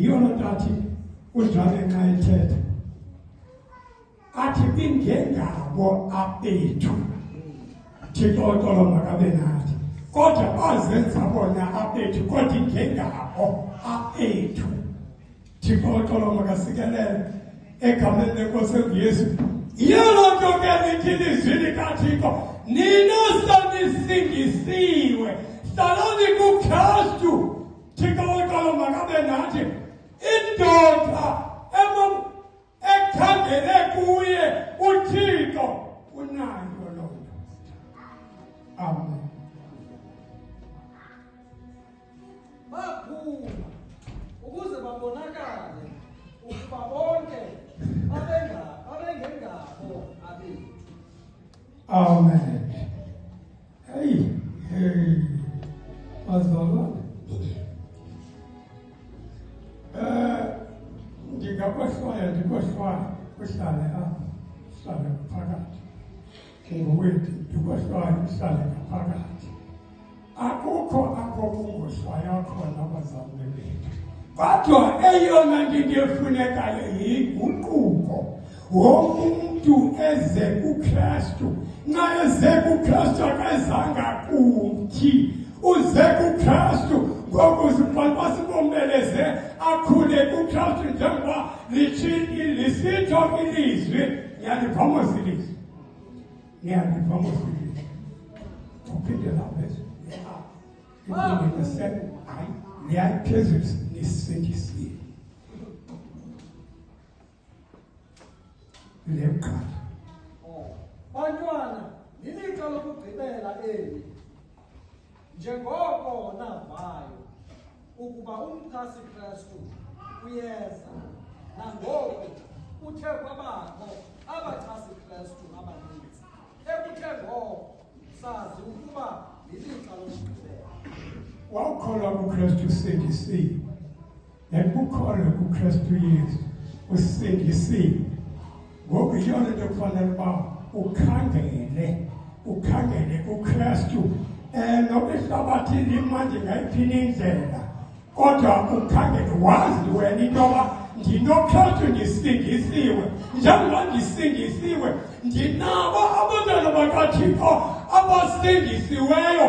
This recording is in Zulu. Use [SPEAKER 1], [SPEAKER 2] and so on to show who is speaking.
[SPEAKER 1] Yiyo loo nto athi uJohane nxa ethetha athi ingengabo abethu. Thixo oxolo makabe nathi, kodwa bazenza bona abethu, kodwa ingengabo abethu. Thixo oxolo makasikelele egameni lenkosi enguYesu. Yiyo loo nto ke lithi ilizwi likaThixo, nina senisindisiwe, hlalani kuKristu. Thixo oxolo makabe nathi. Indoda ekhangele kuye uThixo unayo loo nto. Amen.
[SPEAKER 2] Baphuma ukuze babonakale ukuba bonke babengengabo abethu.
[SPEAKER 1] Amen. Hey, hey. Bazalwane. Ndingakohlwaya, ndikohlwaya, uhlale apha, uhlale ngaphakathi. Ungowethu, ndikohlwaya, uhlale ngaphakathi. Akukho apho kungohlwaywa khona abazalwane bethu. Kodwa eyona nto into efunekayo yinguquko. Wonke umntu eze kuKristu. Nxa eze kuKristu akezanga kumthi, uze kuKristu. Ngoku sifanele simomeleze akhule kuKristu njengoba lisitsho ilizwi. Niyaliphamosa ilizwi, niyaliphamosa ilizwi. Uphinde lapha ezwi. Hayi, liyaphezulu, nisindisiwe. Leyokuqala.
[SPEAKER 2] Oh. Bantwana, lilixa lokugqibela eli. Njengoko navayo ukuba umchasi Kristu uyeza, nangoku kuthe kwabakho abachasi Kristu abaninzi. Ekuthe ngoko sazi ukuba lilixa lokugqibela.
[SPEAKER 1] Wawukholwa kuKristu usindisiwe. Yakukholwa kuKristu Yesu usindisiwe. Ngoku yiyona nto kufanele uba ukhangele, ukhangele kuKristu. Noba ihlabathi limanje ngayiphini indlela, kodwa ukhangele, wazi wena into yoba ndinoKristu, ndisindisiwe. Njengoba ndisindisiwe, ndinabo abantwana bakaThixo abasindisiweyo.